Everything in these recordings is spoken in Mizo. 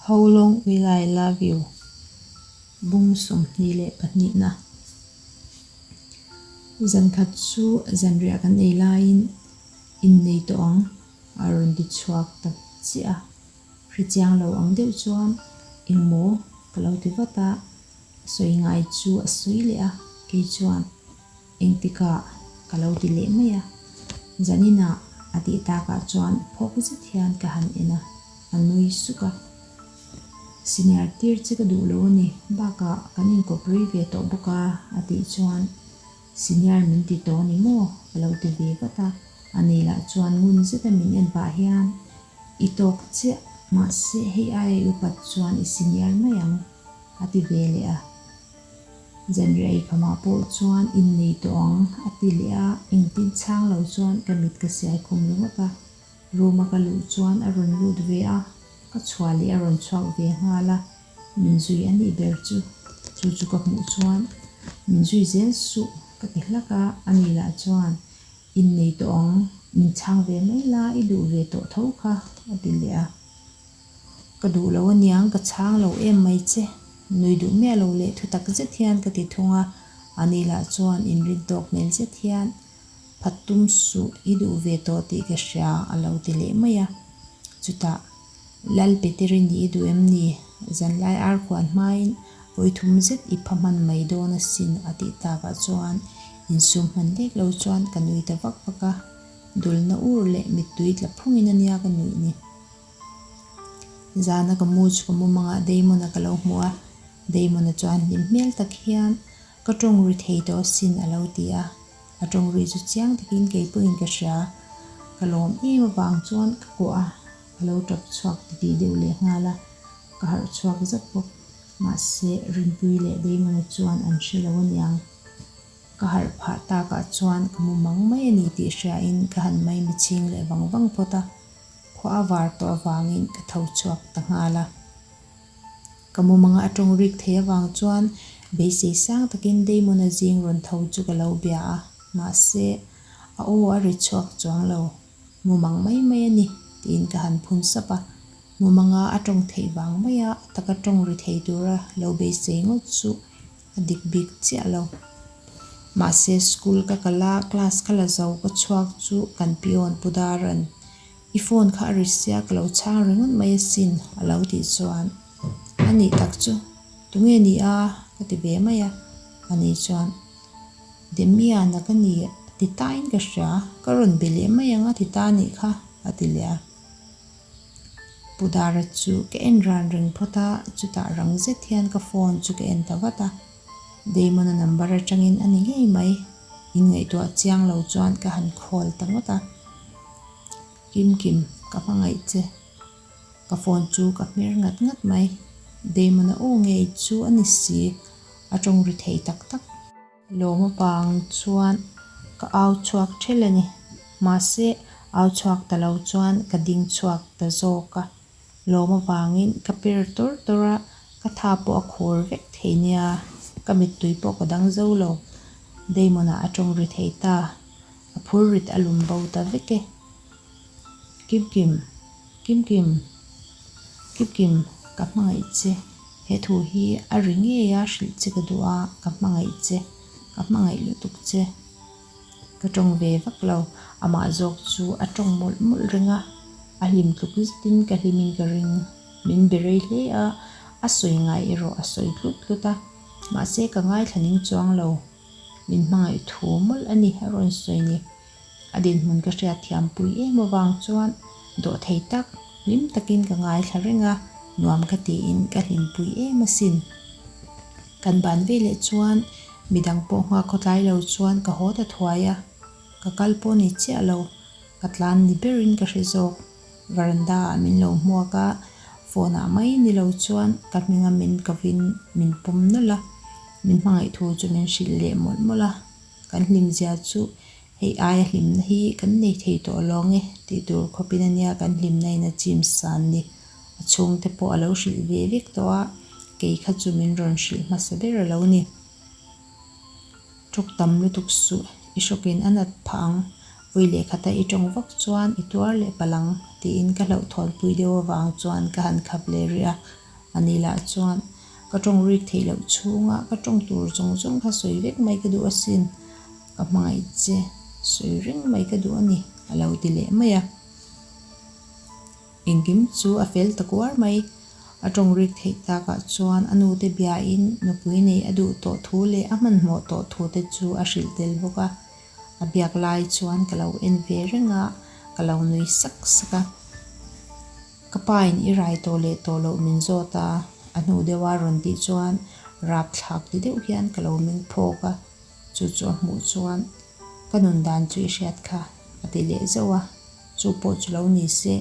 How long will I love you? Bung 22 na. Zan khat chu zanriah kan ei laiin innei tawh ang a rawn ti chhuak ta chiah a. Hrechiang lo ang deuh chuan engmaw ka lo ti vat a, a sawi ngai chu a sawi leh a, kei chuan Engtikah ka lo ti leh mai a, zaninah a tih takah chuan phawk zet hian ka han en a, a nui suk a. Senior tir che ka duh lo a ni, bakah kan inkawp rei ve tawh bawk a a tih chuan senior min ti tawh a ni maw ka lo ti ve vat a, a nei lah chuan ngun zeta min en pah hian i tawk chiah mahse hei aia i upat chuan i senior mai ang a ti ve leh a. Zanriah eikhawmah pawh chuan innei tawh ang a ti leh a, engtin chhang lo chuan ka mit ka siai khum ringawt a. Room a ka luh chuan a rawn lut ve a, ka chhuah leh a rawn chhuak ve nghal a, min zui a nih ber chu. Chu chu ka hmuh chuan min zui zel suh ka ti hlak a, ani lah chuan innei tawh ang, min chhang ve mai la, i duh ve tawh tho kha a ti leh a. Ka duh lo aniang, ka chhang lo em mai che. Nui duh miah lo leh thu tak zet hian ka ti thung a, ani lah chuan inrin tawk hmel zet hian, Phat tum suh, i duh ve tawh tih ka hria, a lo ti leh mai a. Chutah, Lal Peteri nih i duh em ni? Zanlai ar khuan hmain vawi thum zet i pha hman mai dawn asin, a tih takah chuan insum hman lek lo chuan ka nui ta vak vak a, dulna ur leh mittui tla phungin ania ka nuih ni. Zana ka mu chu ka mumangah Damon-a ka lo hmu a, Damon-a chuan hlim hmel tak hian ka tawng ri thei tawh asin a lo ti a, a tawng ri chu chiang takin kei pawhin ka hria, ka lawm em avang chuan ka kuah a, ka lo tap chhuak titih deuh leh nghal a, ka harh chhuak zat bawk, mahse Rinpuii leh Damon-a chuan an hre lo aniang. Ka harh phah takah chuan ka mu mang mai a ni tih hriain ka han mai michhing leh vang vang phawt a, khua a var tawh avangin ka tho chhuak ta nghal a. Ka mumanga a tawng rik thei avang chuan beisei sang takin Damon-a zing rawn tho chu ka lo bia a, mahse a aw a ri chhuak chuang lo. Mumang mai mai a ni tiin ka han phun sap a, mumanga a tawng theih vang maia a taka tawng ri thei tura lo beisei ngawt chu A dik bik chiah lo. Mahse school ka kal a, class ka la zo ka chhuak chu kan peon Pu Daran, I phone kha a ri sia ka lo chhang ringawt mai asin a lo tih chuan, A nih tak chu, tunge ni a? ka ti ve mai a. Ani chuan, Demian-a ka ni ti tain ka hria, ka rawn be leh mai ang a ti ta nih kha a ti leh a. Pu Dara chu ka en ran reng phawt a, chutah rang zet hian ka phone chu ka en ta vat a. Damon-a number atangin a ni ngei mai, inngaihtuah chiang lo chuan ka han call ta ngawt a. Kim Kim, ka hmangaih che. Ka phone chu ka hmer ngat ngat mai. Damon-a aw ngei chu a ni si, a tawng ri thei tak tak. Lawm avang chuan ka au chhuak ṭhelh a ni. Mahse, au chhuak ta lo chuan ka ding chhuak ta zawk a. Lawm avangin ka per tawr tawr a, ka tha pawh a khur vek thei nia, ka mittui pawh ka dang zo lo. Damon-ah a tawng ri thei ta, a phur rit a lum bo ta vek e. Kim Kim, Kim Kim, Kim Kim, ka hmangaih che. He thu hi a ri ngei a, hrilh che ka duh a, ka hmangaih che, ka hmangaih lutuk che. Ka tawng ve vak lo, amah zawk chu a tawng mawlh mawlh reng a, a hlim tluk zetin ka hlimin ka ring. Min be rei hle a, a sawi ngai erawh a sawi tlut tlut a, mahse ka ngaithla ning chuang lo. Min hmangaih thu mawlh a ni a rawn sawi ni. A dinhmun ka hriat thiampui em avang chuan dawhthei tak, hlim takin ka ngaithla reng a, nuam ka tiin ka hlimpui em asin. Kan ban veleh chuan midang pawh nghak khawtlai lo chuan ka haw ta thuai a, ka kal pawh ni chiah lo, ka tlan ni berin ka hre zawk. Veranda ah min lo hmuak a, phone ah mai ni lo chuan ka hminga min kovin min pawm nawlh a, min hmangaih thu chu min hrilh leh mawlh mawlh a. Kan hlimzia chu hei aia hlimna hi kan nei thei tawh lawng e tih tur khawpin a nia kan hlimna in a chim san ni. A chhungte pawh a lo hrilh ve vek tawh a, kei kha chu min rawn hrilh hmasa ber a lo ni. Tawk tam lutuk suh, i hrawkin a nat phah ang. Vawi lehkhata i tawng vak chuan i tuar leh palh ang tiin ka hlauhthawnpui deuh avang chuan ka han khap leh rih a. Ani lah chuan ka tawng rik theih loh chhunga ka tawng tur zawng zawng kha sawi vek mai ka duh asin, ka hmangaih che sawi reng mai ka duh a ni a lo ti leh mai a. Engkim chu a fel ta kuar mai. A tawng rik theih takah chuan a nute biain nupui nei a duh tawh thu leh a hmanhmawh tawh thu te chu a hrilh tel bawk a. A biak lai chuan ka lo en ve reng a, ka lo nui sak sak a. Ka pa in i rai tawh leh tawh loh min zawt a, a hnu deuh a rawn tih chuan rapthlak ti deuh hian ka lo meng phawk a, chu chu a hmuh chuan ka nun dan chu i hriat kha a ti leh zauh a, chu pawh chu lo ni se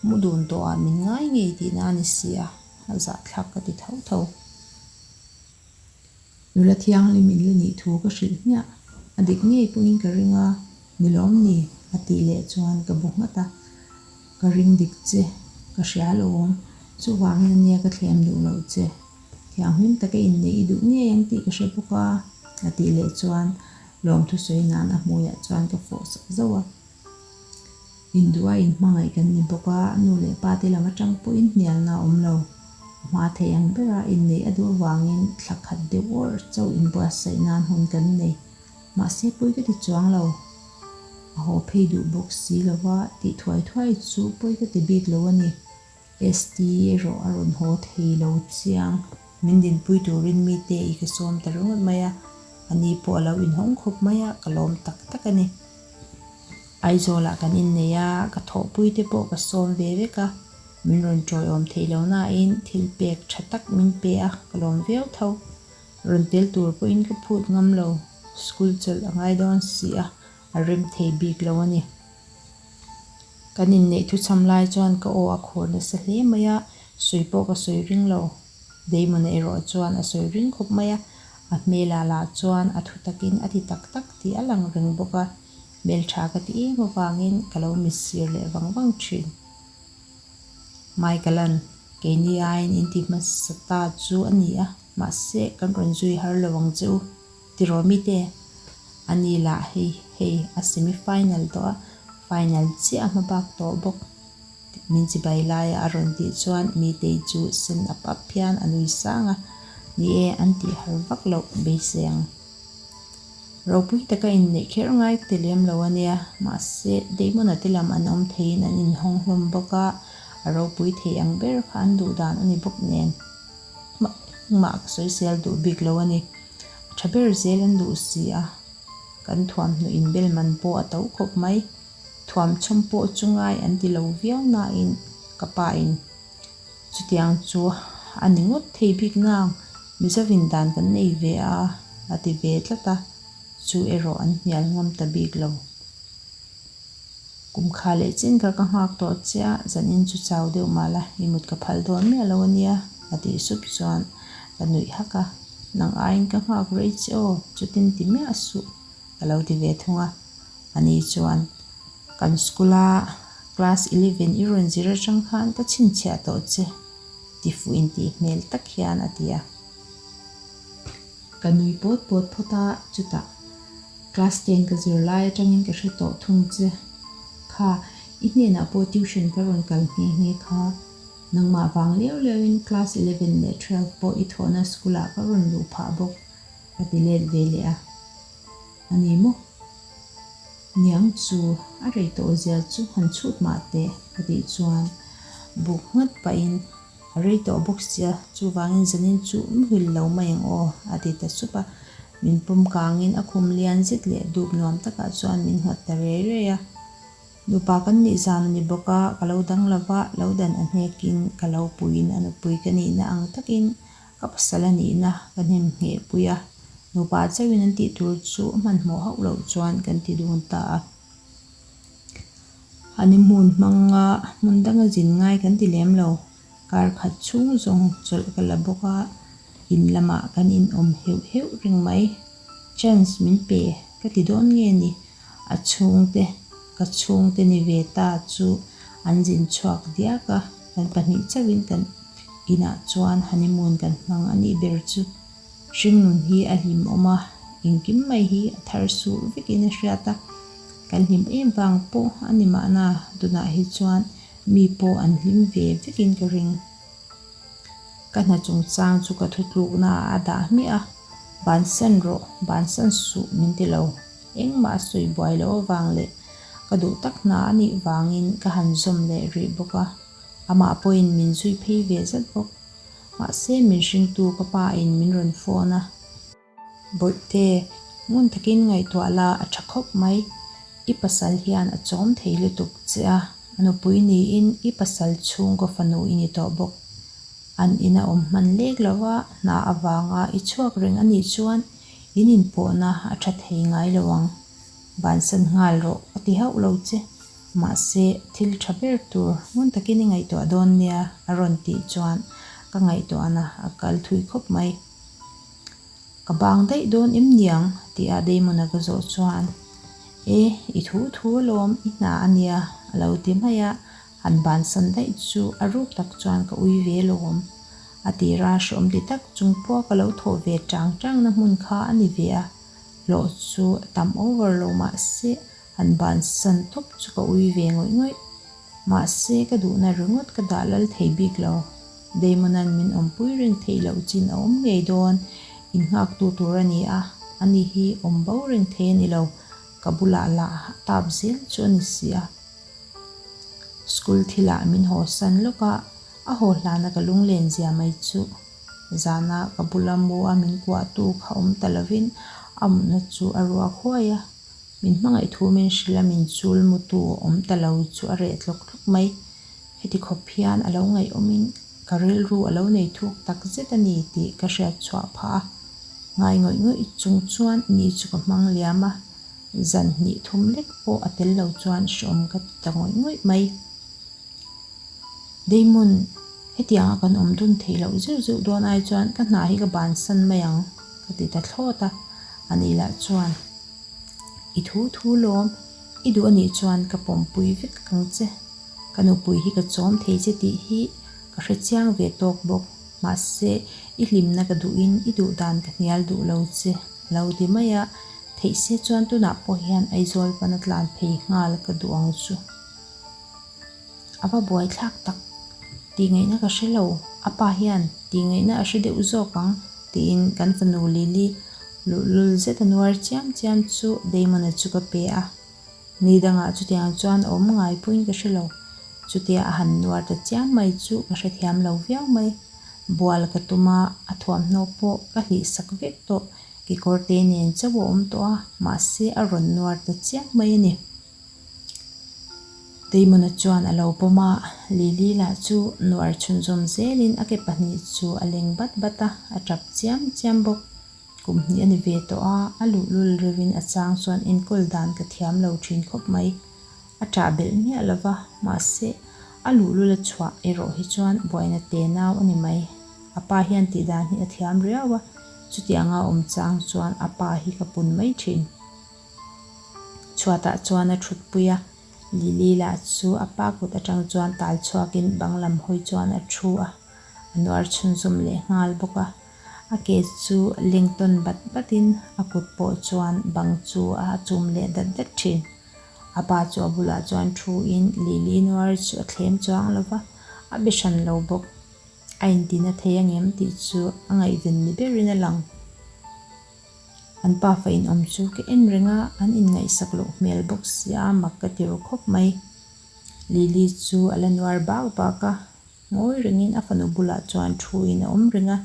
mu dun tawh ah min ngai ngei tihna a ni si a, a zahthlak ka ti tho tho. Nula thianghlim in la nih thu ka hrilh hmiah, a dik ngei pawhin ka ring a, ni lawm ni? a tih leh chuan ka bu nghat a, Ka ring dik che, ka hria alawm, chuvangin ania ka thlem duh loh che, thianghlim taka inneih i duh ngei ang tih ka hre bawk a, a tih leh chuan lawmthu sawi nan a hmuiah chuan ka fawh sak zauh a. Induha inhmangaih kan ni bawk a, nu leh pa te lam atang pawhin hnialna a awm lo. A hma thei ang bera inneih a duh avangin thla khat deuh awrh chauh inbuatsaih nan hun kan nei. Mahse pawi ka ti chuang lo. A haw phei duh bawk si lova tih thuai thuai chu pawi ka ti bik lo a ni. ST erawh a rawn haw thei lo chiang. Min dinpui turin mite i ka sawm ta ringawt mai a, ani pawh a lo inhawng khawp mai a, ka lawm tak tak a ni. Aizawlah kan innei a, ka thawhpui te pawh ka sawm ve vek a, min rawn tawiawm theih lo nain thil pek tha tak min pe a, ka lawm viau tho. Rawn tel tur pawhin ka phut ngam lo, school chawlh a ngai dawn si a, a rem thei bik lo a ni. Kan inneih thuchham lai chuan ka aw a khur nasa hle mai a, sawi pawh ka sawi ring lo. Damon-a erawh chuan a sawi ring khawp mai a, a hmelah lah chuan a thu takin a ti tak tak tih a lang reng bawk a, hmeltha ka ti em avangin ka lo mitsir leh vang vang thin. Michael-a'n keini aiin in ti hmasa ta chu a ni a, mahse kan rawn zui har lo ang che u. Tiraw mite? A ni lah hei hei a semi final tawh a, final chiah a hma bak tawh bawk. Min chibai laia a rawn tih chuan Mitei chu sen ap ap hian a nui sang a, ni e an tih har vak loh beisei ang. Ropui taka inneih kher ngai ka ti lem lo a nia, mahse Damon-a te lam an awm theiin an inhawng hlawm bawk a, a ropui thei ang ber kha an duh dan a ni bawk nen. Engmah ka sawisel duh bik lo a ni. A tha ber zel an duh si a, kan thuamhnaw inbel man pawh a to khawp mai. Thuam chhawm pawh chu ngai an ti lo viau nain ka pa in chutiang chu a ni ngawt thei bik nang, Mizovin dan kan nei ve a, a ti ve tlat a, chu erawh an hnial ngam ta bik lo. Kum kha leh chin kha ka nghak tawh che a, zanin chu chau deuh mah la, i mut ka phal dawn miah lo a nia, a tih sup chuan ka nuih hak a, nang aiin ka nghak rei che aw, chutin ti miah suh, ka lo ti ve thung a, ani chuan kan school a class eleven i rawn zir atang khan ka chhinchhiah tawh che, ti fuh intih hmel tak hian a ti a. Ka nui pawt pawt phawt a, chutah Class ten ka zir lai atangin ka hre tawh thung che. Kha, i hnenah pawh tuition ka rawn kal nghe nghe kha. Nangmah vang liau liauin class eleven leh twelve pawh i thawhna school ah ka rawn luh phah bawk, ka ti let ve leh a. A ni maw? Niang chu, a rei tawh zia chu han chhut mah teh, ka tih chuan buk nghat pahin A rei tawh bawk sia, chuvangin zanin chu muhil lo mai ang aw, a ti ta sup a. Min pawm kangin a khum lian zet leh dup nuam takah chuan min nghat ta rei rei a. Nupa kan nih zan a ni bawk a, ka lo dang lo va, lo dan a hnekin ka lo puiin a nupui ka nihna ang takin ka pasal a nihna ka hnem ngheh pui a. Nupa chauhin an tih tur chu hmanhmawh hauh loh chuan kan ti dun ta a. Honeymoon hmanga hmun danga zin ngai kan ti lem lo. Kar khat chhung zawng chawlh ka la bawk a, in lamah kan inawm heuh heuh reng mai. Chance min pe ka ti dawn nge ni? A chhungte, ka chhungte ni ve ta chu an zin chhuak diak a, kan pahnih chauhin kan inah chuan honeymoon kan hmang a nih ber chu. Hringnun hi a hlimawm a, engkim mai hi a thar suh vekin a hriat a. Kan hlim em vang pawh a ni mahna, tunah hi chuan mi pawh an hlim ve vekin ka ring. Ka hna chungchang chu ka thutlukna ah a dah hmiah a, bansan rawh, bansan suh min ti lo. Engmah a sawi buai loh avang leh ka duh tak hna a nih vangin ka han zawm leh rih bawk a, amah pawhin min zui phei ve zat bawk. Mahse min hringtu ka pa in min rawn phone a. Bawihte, ngun takin ngaihtuah la a tha khawp mai. I pasal hian a chawm thei lutuk che a, a nupui niin i pasal chhungkaw fanu i ni tawh bawk. An ina awm hman lek lova hna avanga i chhuak reng a nih chuan in inpawhna a tha thei ngai lo ang. Bansan nghal rawh ka ti hauh lo che. Mahse, thil tha ber tur ngun takin i ngaihtuah dawn nia a rawn tih chuan ka ngaihtuahna a kal thui khawp mai. Ka bang daih dawn em niang? tia Damon-a ka zawh chuan, E, i thu thu alawm, i hna a nia, a lo ti mai a, han bansan daih chu a ruk tak chuan ka ui ve alawm. A tira hreawm ti tak chung pawh ka lo thawh ve tang tangna hmun kha a ni ve a, hlawh chu a tam over lo mahse han bansan tawp chu ka ui ve ngawih ngawih. Mahse, ka duhna ringawt ka dah lal thei bik lo. Damon-a'n min awmpui reng theih loh chin a awm ngei dawn. Innghaktu tur a ni a, ani hi awm bo reng thei a ni lo. Ka bulah lah a tap zel chu a ni si a. School thilah min haw san lawk a, a haw hlana ka lunglen zia mai chu. Zana ka bula mu a min kuahtu kha awm ta lovin a mutna chu a ruak huai a. Min hmangaih thu min hrilh a, min chul mutu awm ta lo chu a reh tlawk tlawk mai. Heti khawp hian a lo ngaihawmin ka rilru a lo nei thuk tak zet a ni tih ka hriat chhuah phah a. Ngai ngawih ngawih chung chuan ni chu ka hmang liam a, zan hnih thum lek pawh a tel lo chuan hreawm ka ti ta ngawih ngawih mai. Damon, hetianga kan awm dun theih loh zeuh zeuh dawn ai chuan ka hna hi ka bansan mai ang ka ti ta thlawt a, ani lah chuan. I thu thu lawm, i duh anih chuan ka pawmpui vek ang che. Ka nupui hi ka chawm thei che tih hi ka hre chiang ve tawk bawk. Mahse, i hlimna ka duhin i duh dan ka hnial duh lo che a lo ti mai a, theih se chuan tunah pawh hian Aizawl pana tlan phei nghal ka duh ang chu. A va buai thlak tak. Tih ngaihna ka hre lo, a pa hian tih ngaihna a hre deuh zawk ang, tiin kan fanu Lily luhlul zet a nuar chiam chiam chu Damon-a chu ka pe a. Ni dangah chutiang chuan a awm ngai pawhin ka hre lo. Chutia a han nuar ta chiam mai chu ka hrethiam lo viau mai. Bual ka tum a, a thuamhnaw pawh ka hlih sak vek tawh, kekawrte nen chauh a awm tawh a, mahse a rawn nuar ta chiam mai a ni. Damon-a chuan a lo pawm a, Lily lah chu nuar chhunzawm zelin a ke pahnih chu a leng bat bat a, a tap chiam chiam bawk. Kum hnih a ni ve tawh a, a luhlul reuhin a chang chuan enkawl dan ka thiam lo thin khawp mai. A ṭah belh miah lo va, mahse a luhlul a chhuah erawh hi chuan buaina te nau a ni mai. A pa hian tih dan hi a thiam riau a, chutianga awm chang chuan a pa hi ka pun mai thin. Chhuatah chuan a thutpui a, Lily lah chu a pa kut atang chuan tal chhuakin bang lam hawi chuan a thu a, a nuar chhunzawm leh nghal bawk a. A ke chu leng tawn bat batin a kut pawh chuan bang chu a chum leh dat dat thin. A pa chu a bulah chuan thuin Lily nuar chu a thlem chuang lo va, a be hran lo bawk. A intina thei angem tih chu a ngaihven ni berin a lang. An pafa inawm chu ka en reng a, an inngaihsak loh hmel bawk sia mak ka ti ru khawp mai. Lily chu a la nuar bak bak a, ngawi rengin a fanu bulah chuan thu in a awm reng a.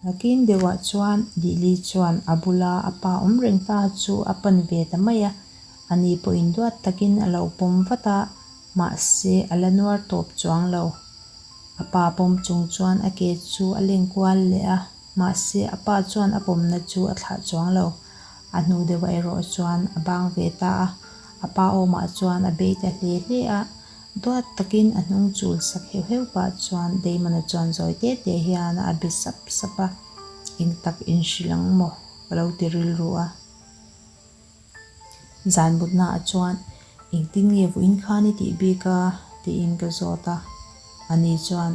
Nakin deuhah chuan Lily chuan a bula a pa awm reng ta chu a pan ve ta mai a, ani pawhin duat takin a lo pawm vat a, mahse a la nuar tawp chuang lo. A pa pawm chung chuan a ke chu a leng kual leh a. Mahse, a pa chuan a pawmna chu a thlah chuang lo. A hnu deuhah erawh chuan a bang ve ta a, a pa awmah chuan a bei ta hle hle a. Duat takin a hnung chul sak heuh heuh pah chuan Damon-a chuan zawi te te hian a be sap sap a, Eng tak inhrilh ang maw? ka lo ti rilru a. Zan mutnaah chuan engtin nge vawiin khan i tih bik a? tiin ka zawt a. Ani chuan,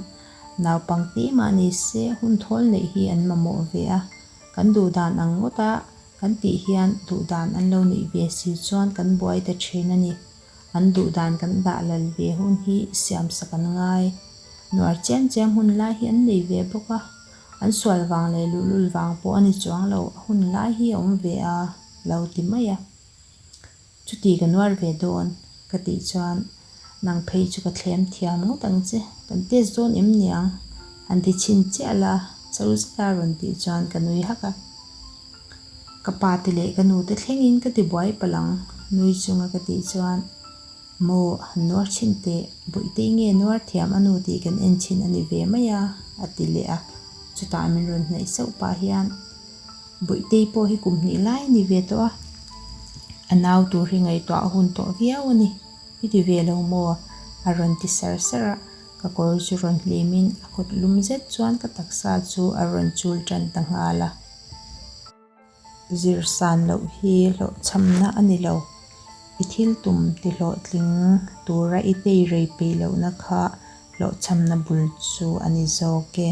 Naupang te mah ni se hun thawl neih hi an mamawh ve a, kan duh dan ang ngawt a Kan tih hian duh dan an lo neih ve si chuan kan buai ta thin a ni. An duh dan kan dah lal ve hun hi siamsak an ngai. Nuar chiam chiam hun lai hi an nei ve bawk a. An sual vang leh luhlul vang pawh a ni chuang lo, a hun lai hi a awm ve a lo ti mai a. Chuti ka nuar ve dawn ka tih chuan nang phei chu ka thlem thiam ngawt ang che, kan test dawn em niang? Han ti chhin chiah la, cho zeta rawn tih chuan ka nui hak a. Ka pa te leh ka nu te thlengin ka ti buai palh ang nui chunga ka tih chuan Maw han nuar chhin teh, Bawihte nge nuar thiam a nu tih kan en chhin a ni ve mai a a ti leh a. Chutah min rawn hnaih sauh pah hian Bawihte pawh hi kum hnih lai a ni ve tawh a, a nau tur hi ngaihtuah a hun tawh viau a ni, i ti ve lo maw? a rawn ti sar sar a, ka kawr chu rawn hlimin a kut lum zet chuan ka taksa chu a rawn chul tan ta nghal a. Zir san loh hi hlawhchhamna a ni lo. I thil tum ti hlawhtling tura i tei rei peih lohna kha hlawhchhamna bul chu a ni zawk e.